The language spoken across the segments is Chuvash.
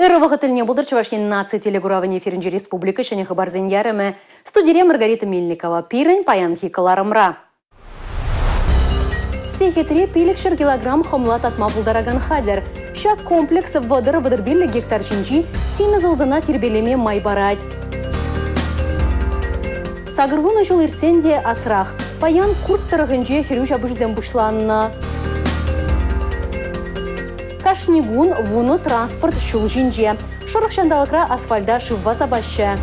Ырӑ вӑхӑт тӗлне пултӑр Чӑваш Ен наци телекуравӗн эфирӗнче республика ҫӗнӗ хыпарсен ярӑмӗ. Студире Маргарита Мельникова. Пирӗн паянхи кӑларӑмра. Сехетре 500 килограмм хӑмла татма пултаракан хатӗр. Ҫак комплекс 30-35 гектар ҫинчи симӗс ылтӑна тирпейлеме май парать. 80 ҫул иртсен те асрах. Паян Курск тӑрӑхӗнче хӗрӳ ҫапӑҫусем пуҫланнӑ. Кашни кун вунӑ транспорт ҫул ҫинче. Шӑрӑх ҫанталӑкра асфальта шывпа сапаҫҫӗ.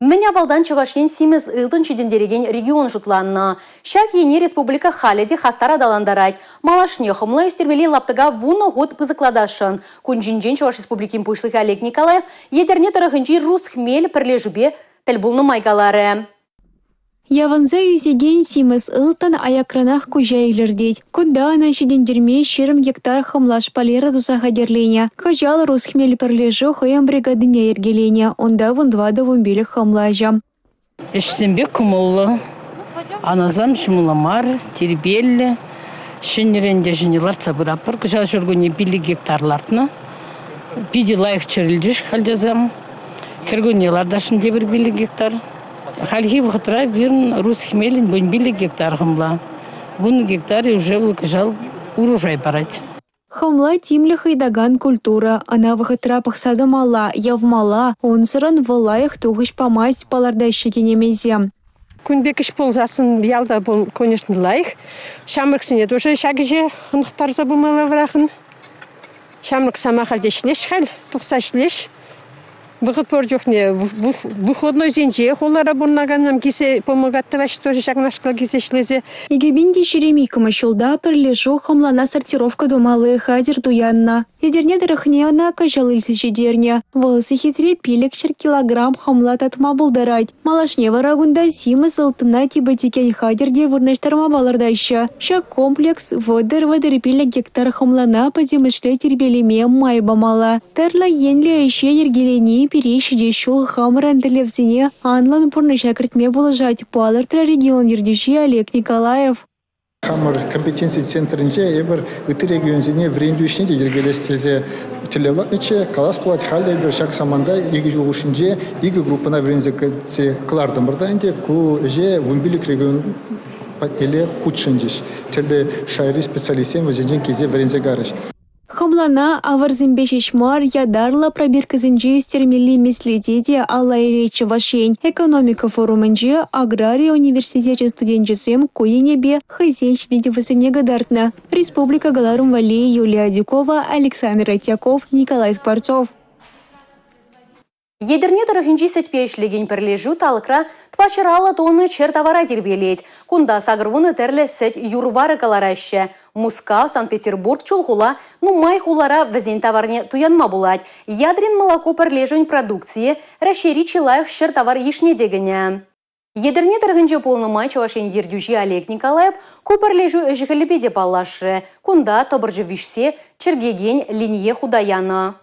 Мӗн авалтан Чӑваш Ен симӗс ылтӑн ҫитӗнтерекен регион шутланнӑ. Ҫак ене республика халӗ те хастар аталантарать. Малашне хӑмла ӳстермелли лаптӑка вунӑ хут пысӑклатасшӑн. Кун ҫинчен Чӑваш Республикин Пуҫлӑхӗ Олег Николаев Етӗрне тӑрӑхӗнчи Русхмель пӗрлешӳпе тӗл пулнӑ май каларӗ. Явӑнса ӳсекен симӗс ылтӑн аякранах куҫа илӗртет. Кунта ӑна ҫитӗнтерме 20 гектар хӑмла шпалерӗ туса хатӗрленӗ. Кӑҫал «Русхмель» пӗрлешӳ хӑйӗн бригадине йӗркеленӗ. Унта 14-15 хӑмлаҫӑ. Ӗҫсемпе кӑмӑллӑ. Анасам ҫӑмӑл мар, тирпейлӗ. Ҫӗнӗрен те ҫӗнӗ лартса пыратпӑр. Кӑҫал ҫуркунне 5 гектар лартнӑ. Питӗ лайӑх чӗрӗлчӗҫ калчасем. Кӗркунне лартасшӑн тепӗр 5 гектар. Хальхи вӑхӑтра пирӗн Русхмелӗн 15 гектар хӑмла. 10 гектарӗ уже вӑл кӑҫал урожай парать. Хӑмла тимлӗх ыйтакан культура. Ӑна вӑхӑтра пӑхса тӑмалла, явмалла, унсӑрӑн вӑл лайӑх тухӑҫ памасть, палӑртаҫҫӗ кинемейсем. Кун пек ӗҫ пулсассӑн ялта, конечно, лайӑх. Ҫамрӑксене тоже ҫак ӗҫе хӑнӑхтарса пымалла вӑрахӑн. Ҫамрӑксем ахаль те ӗҫлеҫ халь, тухса ӗҫлеҫ. Вӑхӑт пур чухне выходнойсенче хулара пурӑнакансем килсе помогать тӑваҫҫӗ тоже ҫакнашкал килсе ӗҫлесе. 2022 ҫулта пӗрлешӳ хӑмлана сортировка тумалли хатӗр туяннӑ. Етӗрне тӑрӑхне ӑна кӑҫал илсе ҫитернӗ. Вӑл сехетре 500 килограмм хӑмла татма пултарать. Малашне вара кунта симӗс ылтӑна типӗтекен хатӗр те вырнаҫтарма палӑртаҫҫӗ. Ҫак комплекс 30-35 гектар хӑмлана пӗтӗмӗшле тирпейлеме май памалла. Тӗрлӗ енлӗ ӗҫе йӗркелени пире ҫитес ҫул хамӑрӑн тӗллевсене анлӑн пурнӑҫа кӗртме пулӑшать, палӑртрӗ регион ертӳҫи Олег Николаев. Хамӑр компетенци центрӗнче эпир ытти регионсене вӗрентӳ ӗҫне те йӗркелес тесе тӗллев лартнӑччӗ. Калас пулать, халӗ эпир ҫак саманта 2 ҫул хушшинче 2 группӑна вӗренсе кӑлартӑмӑр та ӗнтӗ. Ку ӗҫе 15 регион патнелле хутшӑнчӗҫ. Тӗрлӗ шайри специалистсем вӗсенчен килсе вӗренсе карӗҫ. Хӑмлана авӑрсемпе ҫеҫ мар, ятарлӑ пробиркӑсенче ӳстермелли меслете те алла илет Чӑваш Ен. Экономика форумӗнче аграри университечӗн студенчӗсем ку енӗпе хӑйсен ҫитӗнӗвӗсене кӑтартнӑ. Республика кӑларӑм валли Юлия Адюкова, Александр Отяков, Николай Скворцов. Етӗрне тӑрӑхӗнчи сӗтпе ӗҫлекен пӗрлешӳ талӑкра 450 тонна чӗр тавара тирпейлет. Кунта 80 тӗрлӗ сӗт юр-варӗ кӑлараҫҫӗ. Мускав, Санкт-Петербург, Чулхула нумай хулара вӗсен таварне туянма пулать. Ядрин молоко пӗрлешӗвӗн продукцийӗ Раҫҫейри чи лайӑх чӗр тавар йышне те кӗнӗ. Етӗрне тӑрӑхӗнче пулнӑ май Чӑваш Ен ертӳҫи Олег Николаев ку пӗрлешӳ ӗҫӗ-хӗлӗпе те паллашрӗ. Кунта тӑпӑрчӑ виҫсе чӗркекен линие хута янӑ.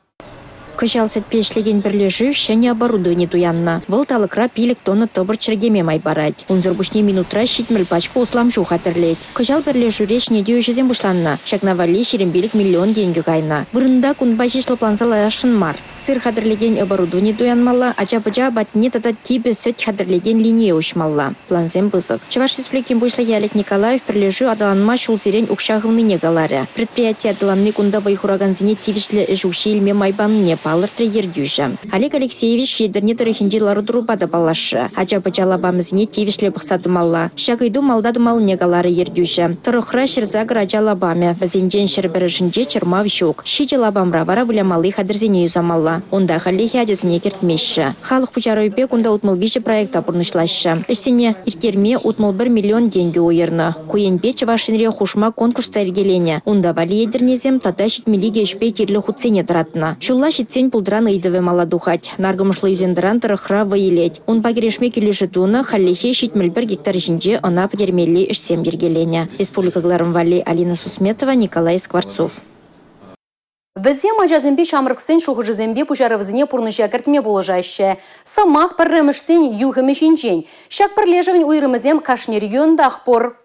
Кӑҫал сӗтпе ӗҫлекен пӗрлешӳ ҫӗнӗ оборудовани туяннӑ. Вӑл талӑкра 5 тонна тӑпӑрч чӗркеме май парать. Унсӑр пуҫне минутра 70 пачка услам ҫу хатӗрлет. Кӑҫал пӗрлешӳре ҫӗнетӳ ӗҫӗсем пуҫланнӑ. Ҫакна валли 25 миллион тенкӗ кайнӑ. Вырӑнта кунпа ҫеҫ лӑпланса ларасшӑн мар. Сыр хатӗрлекен оборудовани туянмалла, ача-пӑча апатне тата типӗ сӗт хатӗрлекен линие уҫмалла. Плансем пысӑк. Чӑваш Республикин Пуҫлӑхӗ Олег Николаев пӗрлешӳ аталанма ҫулсерен укҫа хывнине каларӗ. Предприяти аталанни кунта вӑй хуракансене тивӗҫлӗ ӗҫ укҫи илме май панине палӑртрӗ ертӳҫӗ. Олег Алексеевич Етӗрне тӑрӑхӗнчи лару-тӑрупа та паллашрӗ. Ача-пӑча лапамӗсене тивӗҫлӗ пӑхса тӑмалла. Ҫак ыйту малта тӑмаллине каларӗ ертӳҫӗ. Тӑрӑхра 108 ача лапамӗ, вӗсенчен 101-шӗнче чӑрмав ҫук. Ҫичӗ лапамра вара вылямалли хатӗрсене юсамалла. Унта хальлӗхе ачасене кӗртмеҫҫӗ. Халӑх пуҫарӑвӗпе кунта 63 проекта пурнӑҫлаҫҫӗ. Ӗҫсене ирттерме 61 миллион тенкӗ уйӑрнӑ. Ку енпе Чӑваш Енре хушма конкурс та йӗркеленӗ. Унта валли етӗрнесем тата 72 ӗҫпе кирлӗ хутсене тӑратнӑ. Ҫулла ҫитсен пултӑран ыйтӑвӗ мала тухать. Наркӑмӑшлӑ ӳсен-тӑран тӑрӑхра вӑй илет. Унпа кӗрешме килӗшӳ тунӑ, хальлӗхе 71 гектар ҫинче ӑна пӗтермелли ӗҫсем йӗркеленӗ. Республика кӑларӑм валли Алина Сусметова, Николай Скворцов. Вӗсем ачасемпе ҫамрӑксен шухӑшӗсемпе пуҫарӑвӗсене пурнӑҫа кӗртме пулӑшаҫҫӗ. Сӑмах пӗрремӗшсен юхӑмӗ ҫинчен. Ҫак пӗрлешӗвӗн уйрӑмӗсем кашни регионтах пур.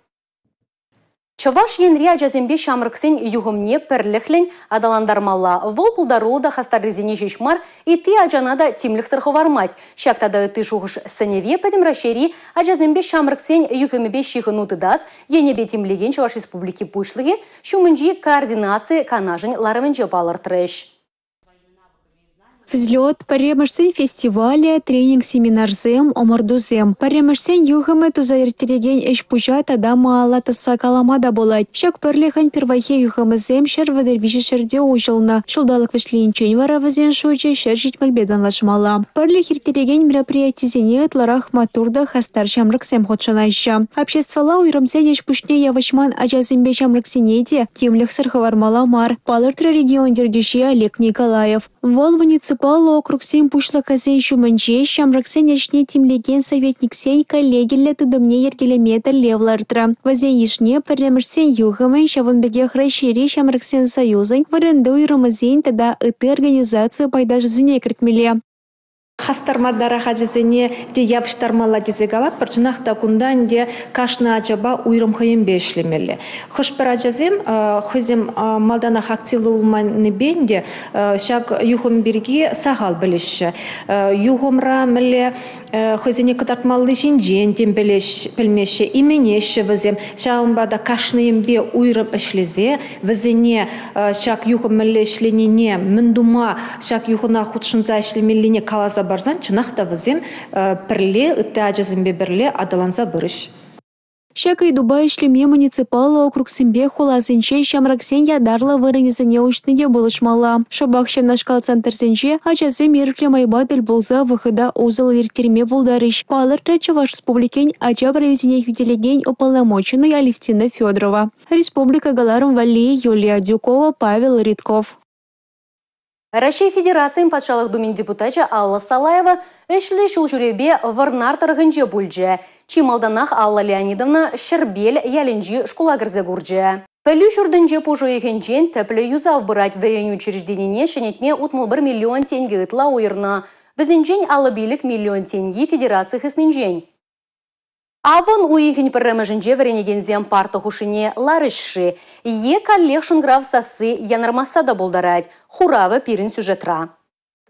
Чӑваш Енри ачасемпе ҫамрӑксен юхӑмне пӗрлӗхлӗн аталантармалла. Вӑл пултаруллӑ та хастаррисене ҫеҫ мар, ытти ачана та тимлӗхсӗр хӑвармасть. Ҫак тата ытти шухӑш сӗнӗве Пӗтӗм Раҫҫейри ачасемпе ҫамрӑксен юхӑмӗпе ҫыхӑну тытас енӗпе тимлекен Чӑваш Республики Пуҫлӑхӗ ҫумӗнчи координаци канашӗн ларӑвӗнче палӑртрӗҫ. Взлет, пӗрремӗшсен фестивалӗ, тренинг-семинарсем, ӑмӑртусем. Пӗрремӗшсен юхӑмӗ туса ирттерекен ӗҫ-пуҫа тата малалла тӑсса калама та пулать. Ҫак пӗрлӗхӗн пирвайхи юхӑмӗсем 133 ҫӗрте уҫӑлнӑ. Ҫулталӑк вӗҫлениччен вара вӗсен шучӗ 170-пе танлашмалла. Пӗрлӗх ирттерекен мероприятисене ытларах маттур та хастар ҫамрӑксем хутшӑнаҫҫӗ. Обществӑлла уйрӑмсен ӗҫ-пуҫне явӑҫман ачасемпе ҫамрӑксене те тимлӗхсӗр хӑвармалла мар, палӑртрӗ регион ертӳҫи Олег Николаев. Вӑл муниципаллӑ округсен пуҫлӑхӗсен ҫумӗнче ҫамрӑксен ӗҫне тимлекен советниксен коллегиллӗ тытӑмне йӗркелеме тӗллев лартрӗ. Вӗсен йышне Пӗрремӗшсен юхӑмӗн, ҫавӑн пекех Раҫҫейри ҫамрӑксен союзӗн, вырӑнти уйрӑмӗсен тата ытти организаци пайташӗсене кӗртмелле. Хастар мартарах ачасене те явӑҫтармалла тесе калатпӑр. Чӑнах та кунта ӗнтӗ кашни ачапа уйрӑм хӑйӗнпе ӗҫлемелле. Хӑш-пӗр ачасем хӑйсем малтанах активлӑ пулманнипе ӗнтӗ ҫак юхӑм пирки сахал пӗлеҫҫӗ. Юхӑмра мӗнле хӑйсене кӑтартмалли ҫинчен тем пӗлмеҫҫӗ, именеҫҫӗ вӗсем. Ҫавӑнпа та кашнийӗнпе уйрӑм ӗҫлесе вӗсене ҫак юхӑм мӗнле ӗҫленине, мӗн тума ҫак юхӑна хутшӑнса ӗҫлемеллине каласа парсан, чӑнах та вӗсем пӗрле, ытти ачасемпе пӗрле аталанса пырӗҫ. Ҫак ыйтупа ӗҫлеме муниципаллӑ округсемпе хуласенче ҫамрӑксен ятарлӑ вырӑнӗсене уҫни те пулӑшмалла. Шӑпах ҫавнашкал центрсенче ачасем ирӗклӗ майпа тӗл пулса вӑхӑта усӑллӑ ирттерме пултарӗҫ, палӑртрӗ Чӑваш Республикин ача прависене хӳтӗлекен уполномоченнӑй Алевтина Федорова. Республика кӑларӑм валли Юлия Адюкова, Павел Ритков. Раҫҫей Федерацийӗн Патшалӑх Думин депутачӗ Алла Салаева ӗҫлӗ ҫул ҫӳревпе Вӑрнар тӑрӑхӗнче пулчӗ. Чи малтанах Алла Леонидовна Ҫӗрпел ялӗнчи шкула кӗрсе курчӗ. Пӗлӳ ҫуртӗнче пуш уйӑхӗнчен тӗплӗ юсав пырать. Вӗренӳ учрежденине ҫӗнетме 61 миллион тенкӗ ытла уйӑрнӑ. Вӗсенчен 55 миллион тенки федераци хыснинчен. Авӑн уйӑхӗн пӗрремӗшӗнче вӗренекенсем парта хушшине ларӗҫ-ши е каллех шӑнкӑрав сасси янӑрамасса та пултарать. Хуравӗ пирӗн сюжетра.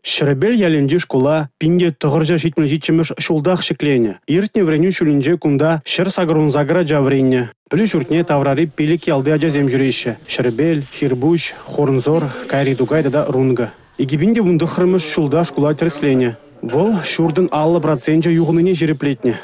Ҫӗрпел ялӗнчи шкула 1977-мӗш ҫултах ҫӗкленӗ. Иртнӗ вӗренӳ ҫулӗнче кунта 188 ача вӗреннӗ. Пӗлӳ ҫуртне таврари 5 ялти ачасем ҫӳреҫҫӗ: Ҫӗрпел, Хирпуҫ, Хорнсор, Кайри Тукай тата Рункӑ. 2019-мӗш ҫулта шкула тӗрӗсленӗ. Вӑл ҫуртӑн 50% юхӑннине ҫирӗплетнӗ.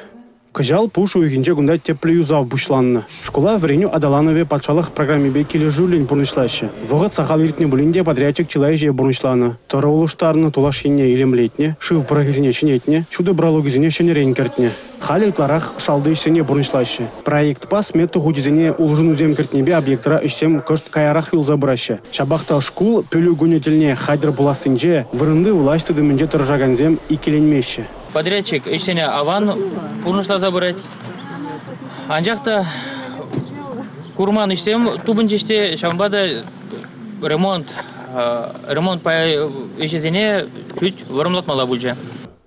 Кӑҫал пуш уйӑхӗнче кунта тӗплӗ юсав пуҫланнӑ. Шкула вӗренӳ аталанӑвӗ патшалӑх программипе килӗшӳллӗн пурнӑҫлаҫҫӗ. Вӑхӑт сахал иртнӗ пулин те подрядчик чылай ӗҫе пурнӑҫланӑ. Тӑрӑ улӑштарнӑ, тулаш енне илемлетнӗ, шыв пӑрӑхӗсене ҫӗнетнӗ, ҫутӑ пралукӗсене ҫӗнӗрен кӗртнӗ. Халӗ ытларах шалти ӗҫсене пурнӑҫлаҫҫӗ. Проектпа смета хучӗсене улшӑнусем кӗртнипе объектра ӗҫсем кӑшт каярах юлса пыраҫҫӗ. Ҫапах та шкул пӗлӳ кунӗ тӗлне хатӗр пулассинче вырӑнти влаҫ тытӑмӗнче тӑрӑшакансем иккӗленмеҫҫӗ. Подрядчик ӗҫсене аван пурнӑҫласа пырать. Анчах та курман ӗҫсем тупӑнчӗҫ те, ҫавӑнпа та ремонт ӗҫӗсене чуть вӑрӑмлатмалла пулчӗ.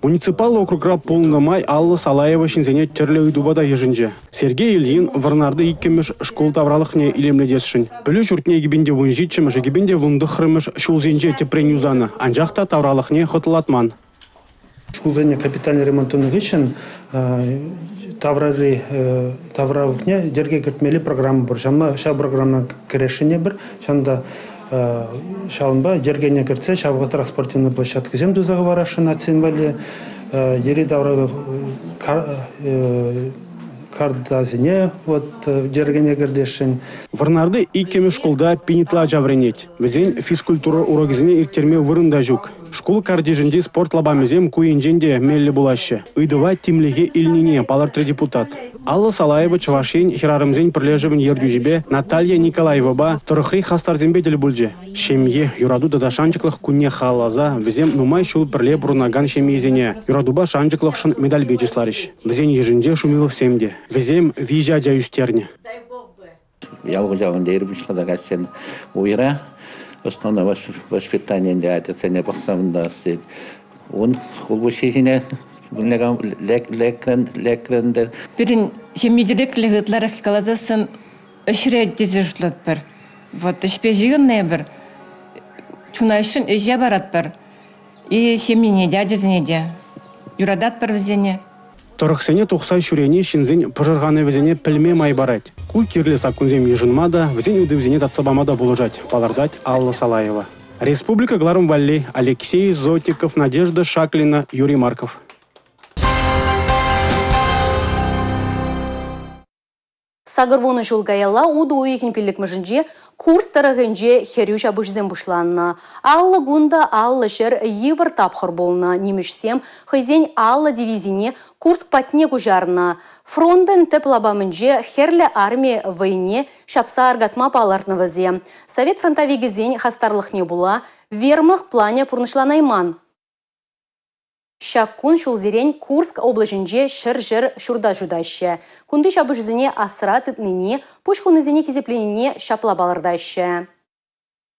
Муниципаллӑ округра пулнӑ май Алла Салаева ҫынсене тӗрлӗ ыйтупа та йышӑнчӗ. Сергей Ильин Вӑрнарти 2-мӗш шкул тавралӑхне илемлетесшӗн. Пӗлӳ ҫуртне 2017-мӗш, 2019-мӗш ҫулсенче тӗпрен юсанӑ, анчах та тавралӑхне хӑтлӑлатман. Шкулсене капитальный ремонт тунӑ хыҫҫӑн таврари тавралӑхне йӗрке кӗртмелли программа пур. Ҫав программа кӗрешӗнне пӗр, ҫавӑнта ҫавӑнпа йӗркене кӗртсе ҫав вӑхӑтрах спортивный площадкӑсем туса хӑварасшӑн нацин валли, йӗри-тавра картасене вот йӗркене кӗртесшӗн. Вӑрнарти 2-мӗш шкулта 1000 ытла ача вӗренет. Вӗсен физкультура урокӗсене ирттерме вырӑн та ҫук. Шкул картишӗнчи спорт лапамӗсем ку енчен те меллӗ пулаҫҫӗ. Ыйтӑва тимлӗхе илнине палӑртрӗ депутат. Алла Салаева Чӑваш Ен хӗрарӑмсен пӗрлешӗвӗн ертӳҫипе Наталья Николаевӑпа тӑрӑхри хастарсемпе тӗл пулчӗ. Ҫемье, юрату тата шанчӑклӑх кунне халалласа вӗсем нумай ҫул пӗрле пурӑнакан ҫемьесене юратупа шанчӑклӑхшӑн медальпе чысларӗҫ. Вӗсен йышӗнче Шумиловсем те. Вӗсем 3 ача ӳстернӗ. Ял хуҫалӑхӗнче ир пуҫласа каҫчен уйра основное воспитание ачасене пӑхса унта ун хулпуҫҫи ҫине лекрӗн. Пирӗн ҫемье тӗреклӗх ытларах каласассӑн Ӗҫре тесе шутлатпӑр. Вот ӗҫпе ҫыхӑннӑ эпир. Чуна ӗҫшӗн ӗҫе паратпӑр. И ҫемьене те, ачасене те. Юрататпӑр вӗсене. Тӑрӑхсене тухса ҫӳрени ҫынсен пӑшӑрханӑвӗсене пӗлме май парать. Ку кирлӗ саккунсем йышӑнма та, вӗсен ыйтӑвӗсене татса пама та пулӑшать, палӑртать Алла Салаева. Республика кӑларӑм валли Алексей Зотиков, Надежда Шаклина, Юрий Марков. 80 ҫул каялла утӑ уйӑхӗн 5-мӗшӗнче Курск тӑрӑхӗнче хӗрӳ ҫапӑҫусем пуҫланнӑ. 50 кун та 50 ҫӗр йывӑр тапхӑр пулнӑ. Нимӗҫсем хӑйсен 50 дивизине Курск патне куҫарнӑ. Фронтӑн тӗп лапамӗнче Хӗрлӗ Арми вӑйне ҫапса аркатма палӑртнӑ вӗсем. Совет фронтовикӗсен хастарлӑхне пула вермахт планӗ пурнӑҫланайман. Ҫак кун ҫулсерен Курск облаҫӗнче ҫӗр-ҫӗр ҫурта ҫутаҫҫӗ. Кунти ҫапӑҫусене асра тытнине, пуҫ хунисене хисепленине ҫапла палӑртаҫҫӗ.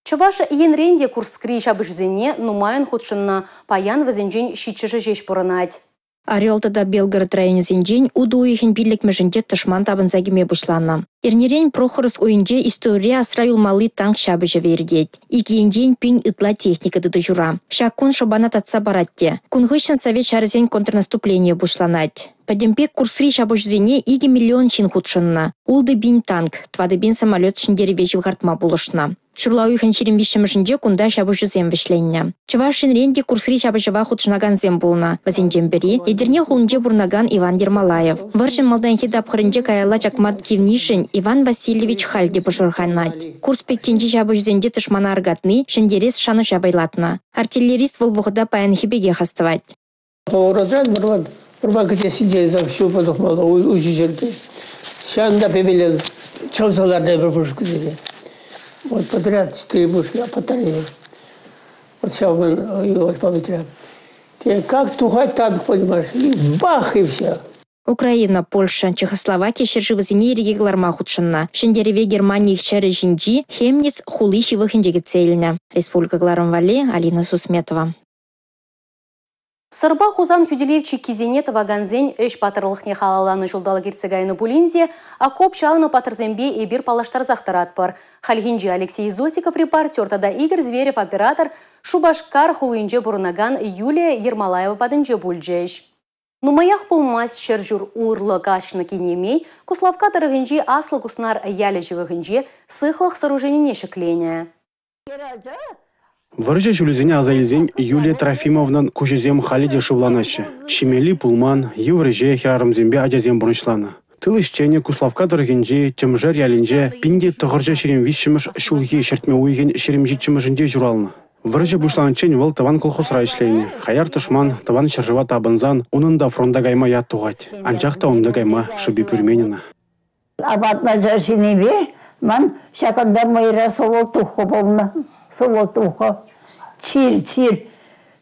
Чӑваш Енрен те Курскри ҫапӑҫусене нумайӑн хутшӑннӑ. Паян вӗсенчен 7-шӗ ҫеҫ пурӑнать. Орел тата Белгород районӗсенчен утӑ уйӑхӗн 5-мӗшӗнче тӑшман тапӑнса кӗме пуҫланӑ. Эрнерен Прохоровск уйӗнче историре асра юлмалли танк ҫапӑҫӑвӗ иртет. Ик енчен 1000 ытла техника тытӑҫура. Ҫак кун шӑпана татса парать те. Кун хыҫҫӑн совет ҫарӗсен контрнаступленийӗ пуҫланать. Пӗтӗмпе Курскри ҫапӑҫусене 2 миллион ҫын хутшӑннӑ. 6 000 танк, 4 000 самолет ҫӗнтерӗве ҫывхартма пулӑшнӑ. Ҫурла уйӑхӗн 23-мӗшӗнче кунта ҫапӑҫусем вӗҫленнӗ. Чӑваш Енрен те Курскри ҫапӑҫӑва хутшӑнакансем пулнӑ. Вӗсенчен пӗри Етӗрне хулинче пурӑнакан Иван Ермолаев. Вӑрҫӑн малтанхи тапхӑрӗнче каялла чакма тивнишӗн Иван Васильевич халь те пӑшӑрханать. Курск пеккинчи ҫапӑҫусенче тӑшмана аркатни ҫӗнтерес шанӑҫа вӑйлатнӑ. Артиллерист вӑл вӑхӑта паянхи пекех астӑвать. Поворотран вӑрман кӗтессинче ҫулпа тухмалла уҫӑ ҫӗрте. Ҫавӑнта пепеле чавса лартнӑ эпир пушкӑсене. Вот подряд 4 пушки батарея. Вот ҫав памятра. Как тухать танк, понимаешь, и бах, и все. Украина, Польша, Чехословаки ҫӗршывӗсене ирӗке кӑларма хутшӑннӑ. Ҫӗнтерӗве Германи ҫӗрӗ ҫинчи Хемниц хули ҫывӑхӗнче кӗтсе илнӗ. Республика кӑларӑм валли Алина Сусметова. Сӑрпа Хусан хӳтӗлев чиккисене тӑвакансен ӗҫ паттӑрлӑхне халалланӑ ҫулталӑк иртсе кайнӑ пулин те, окоп чавнӑ паттӑрсемпе эпир паллаштарсах тӑратпӑр. Хальхинче Алексей Зотиков репортер тата Игорь Зверев оператор Шупашкар хулинче пурӑнакан Юлия Ермолаева патӗнче пулчӗҫ. Нумаях пулмасть ҫӗр-ҫур урлӑ каҫнӑ кинемей Куславкка тӑрӑхӗнчи Аслӑ Куснар ялӗ ҫывӑхӗнче сыхлӑх сооруженине ҫӗкленӗ. Вӑрҫӑ ҫулӗсене аса илсен Юлия Трофимовнӑн куҫӗсем халӗ те шывланаҫҫӗ. Ҫимелли пулман, йывӑр ӗҫе хӗрарӑмсемпе ачасем пурнӑҫланӑ. Тыл ӗҫченӗ Куславкка тӑрӑхӗнчи Тӗмшер ялӗнче 1923-мӗш ҫулхи ҫӗртме уйӑхӗн 27-мӗшӗнче ҫуралнӑ. Вӑрҫӑ пуҫланиччен вӑл тӑван колхозра ӗҫленӗ. Хаяр тӑшман тӑван ҫӗршыва тапӑнсан унӑн та фронта кайма ят тухать. Анчах та унта кайма шӑпи пӳрмен ӑна. Апат начар ҫинипе ман ҫакӑнта мӑйра сывлӑх пулнӑ. Сывлӑх. Чир, чир.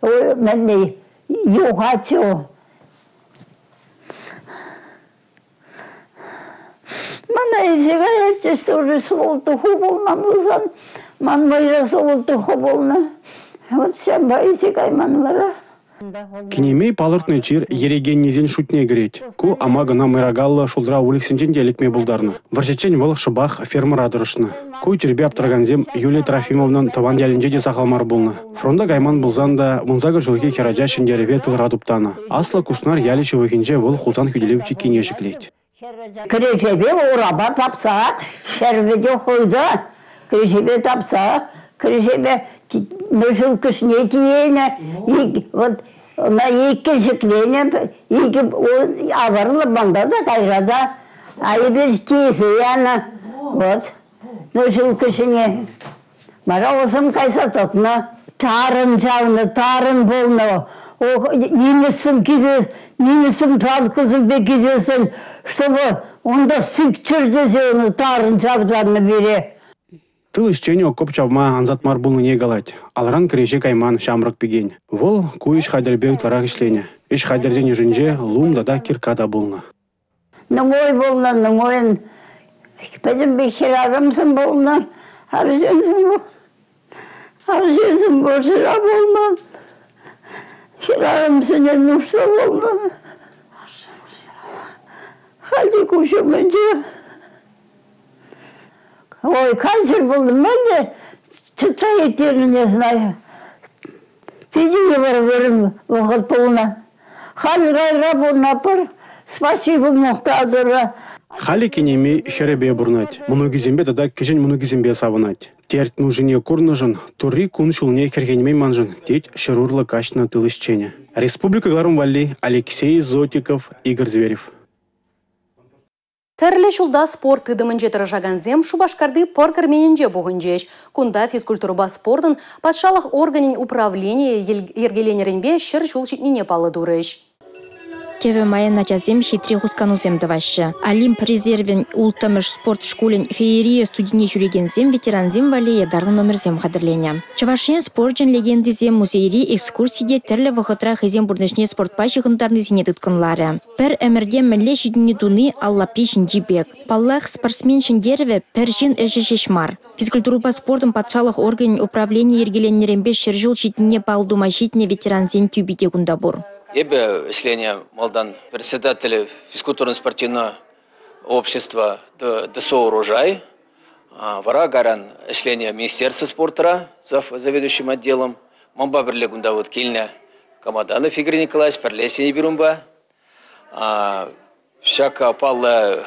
Мӗнле юхать Мана илсе каяҫҫӗ, что сывлӑх пулман пулсан, ман мӑйра сывлӑх пулнӑ. Вот ҫавӑнпа илсе кайман вара. Кинемей палӑртнӑ чир ерекеннисен шутне кӗрет. Ку ама кӑна мӑйракаллӑ шултра выльӑхсенчен те лекме пултарнӑ. Вӑрҫӑччен вӑл шӑпах фермӑра тӑрӑшнӑ. Ку чирпе аптӑракансем Юлия Трофимовнӑн тӑван ялӗнче те сахал мар пулнӑ. Фронта кайман пулсан та 18 ҫулхи хӗрача ҫӗнтерӗве тылра туптанӑ. Аслӑ Куснар ялӗ ҫывӑхӗнче вӑл Хусан хӳтӗлев чиккине ҫӗклет. Кӗреҫепе урапа тапса, ҫӗрпе хӑйса, кӗреҫепе тапса, кӗреҫепе носилкӑсене тиенӗ, вот ӑна иккӗн ҫӗкленӗ, икӗ авӑрлӑ манта та кайра та, а эпир тиесе янӑ, вот, носилкӑсене. Вара вӗсем кайса тӑкнӑ. Тарӑн чавнӑ, тарӑн пулнӑ. Нимӗҫсем килсе, нимӗҫсем танкӑсемпе килсессӗн, чтобы унта сикчӗр тесе тарӑн чавтарнӑ пире. Тыл ӗҫченӗ окоп чавма ансат мар пулнине калать. Алран кӗреҫе кайман ҫамрӑк пикен. Вӑл ку ӗҫ хатӗрӗпе ытларах ӗҫленӗ. Ӗҫ хатӗрсен йышӗнче лум тата кирка та пулнӑ. Нумай пулнӑ, нумайӑн пӗтӗмпех хӗрарӑмсем пулнӑ, арҫынсем арҫынсем вӑрҫӑра пулнӑ, хӗрарӑмсене нушта пулнӑ. Халӗ куҫ умӗнче. Ой, кансӗр пулнӑ. Мӗнле чӑтса ирттернӗ, не знаю. Питӗ йывӑр вырӑн вӑхӑт пулнӑ. Халь райра пурӑнатпӑр. Спасибо мухтатӑра. Халӗ кинеми хӗрӗпе пурӑнать, мӑнукӗсемпе тата кӗҫӗн мӑнукӗсемпе савӑнать. «Терт нушине курнӑшӑн Турри кун-ҫулне хӗрхенмен маншӑн», – тет 100 урлӑ каҫнӑ тыл ӗҫченӗ. Республика кӑларӑмӗ валли Алексей Зотиков, Игорь Зверев. Тӗрлӗ ҫулта спорт тытӑмӗнче тӑрӑшакансем Шупашкарти пӑр керменӗнче пухӑнчӗҫ. Кунта физкультурӑпа спортӑн патшалӑх органӗн управленийӗ йӗркеленӗренпе 100 ҫул ҫитнине паллӑ турӗҫ. Кӗвӗ майӑн ачасем хитре хусканусем тӑваҫҫӗ. Олимп резервӗн 6-мӗш спорт шкулӗн феерия студине ҫӳрекенсем ветерансем валли ятарлӑ номерсем хатӗрленӗ. Чӑваш Ен спорчӗн легендисем музейри экскурси те тӗрлӗ вӑхӑтра хӑйсен пурнӑҫне спортпа ҫыхӑнтарнисене тыткӑнларӗ. Пӗр ӗмӗрте мӗнле ҫитӗнӳ туни ал лаппи ҫинчи пек. Паллах, спортсмен ҫӗнтерӗвӗ пӗр ҫын ӗҫӗ ҫеҫ мар. Физкультурӑпа спортӑн патшалӑх органӗн управленийӗ йӗркеленнӗренпе 100 ҫул ҫитнине паллӑ тума ҫитнӗ ветерансен тӳпи те кунта пур. Эпӗ ӗҫленӗ малтан председатель физкультурно-спортивного общества ДСО «Урожай». Вара кайран ӗҫленӗ министерство спортра заведующим отделом. Манпа пӗрле кунта вот килнӗ Команданов Игорь Николаевич, пӗрле ӗҫленӗ эпир унпа. Ҫак паллӑ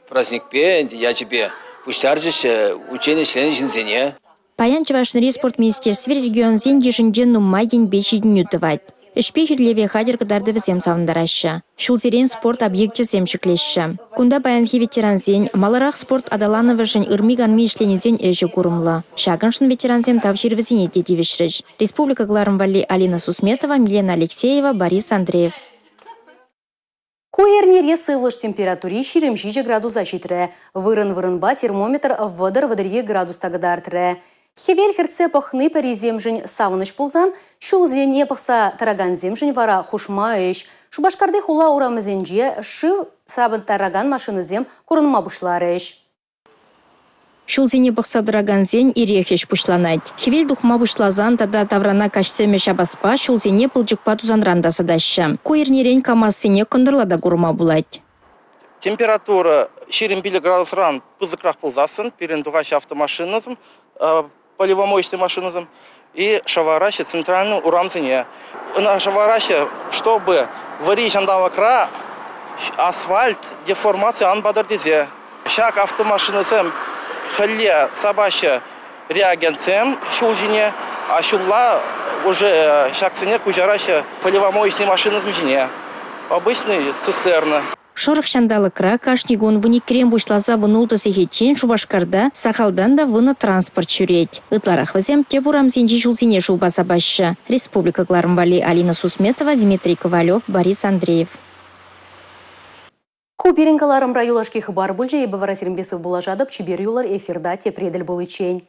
праздникпе, ячӗпе пуҫтарчӗҫ учени ӗҫленӗ ҫынсене. Паян Чӑваш Енри спорт министерстви регионсен йышӗнче нумай енпе ҫитӗнӳ тӑвать. Ӗҫпе хӳтӗлеве хатӗр кӑтартӑвӗсем савӑнтараҫҫӗ. Ҫулсерен спорт объекчӗсем ҫӗклеҫҫӗ. Кунта паянхи ветерансен, маларах спорт аталанӑвӗшӗн ырми-канми ӗҫленисен ӗҫӗ курӑмлӑ. Ҫакӑншӑн ветерансем тав ҫырӑвӗсене те тивӗҫрӗҫ. Республика кӑларӑм валли Алина Сусметова, Милена Алексеева, Борис Андреев. Ку эрнере сывлӑш температури 27 градуса ҫитрӗ. Вырӑн-вырӑнпа термометр 30-32 градус та кӑтартрӗ. Хӗвел хӗртсе пӑхни пӗрисемшӗн савӑнӑҫ пулсан, ҫулсене пӑхса тӑракансемшӗн вара хушма ӗҫ. Шупашкарти хула урамӗсенче шыв сапӑнтаракан машинӑсем курӑнма пуҫларӗҫ. Ҫулсене пӑхса тӑракансен ирех ӗҫ пуҫланать. Хӗвел тухма пуҫласан тата таврана каҫсемӗ ҫапаспа ҫулсене пылчӑкпа тусанран тасатаҫҫӗ. Ку эрнерен КАМАЗсене кӑнтӑрла та курма пулать. Температура 25 градусран пысӑкрах пулсассӑн пирӗн тухаҫҫӗ автомашинӑсем, поливомоечный машинӑсем и шӑвараҫҫӗ центральный урамсене. Ӑна шӑвараҫҫӗ, чтобы вӗри ҫанталӑкра асфальт деформаци ан патӑр тесе. Ҫак автомашинӑсем хӗлле сапаҫҫӗ реагентсем ҫул ҫине, а ҫулла уже ҫаксене куҫараҫҫӗ поливомоечный машинӑсем ҫине. Обычный цистерна. Шӑрӑх ҫанталӑкра кашни кун 12-рен пуҫласа 16 сехетчен Шупашкарта сахалтан та 10 транспорт ҫӳрет. Ытларах вӗсем тӗп урамсенчи ҫулсене шывпа сапаҫҫӗ. Республика кӑларӑм валли Алина Сусметова, Дмитрий Ковалев, Борис Андреев. Ку пирӗн кӑларӑмра юлашки хыпар пулчӗ. Эпӗ вара сирӗнпе сывпуллашатӑп. Чипер юлӑр эфирта тепре тӗл пуличчен.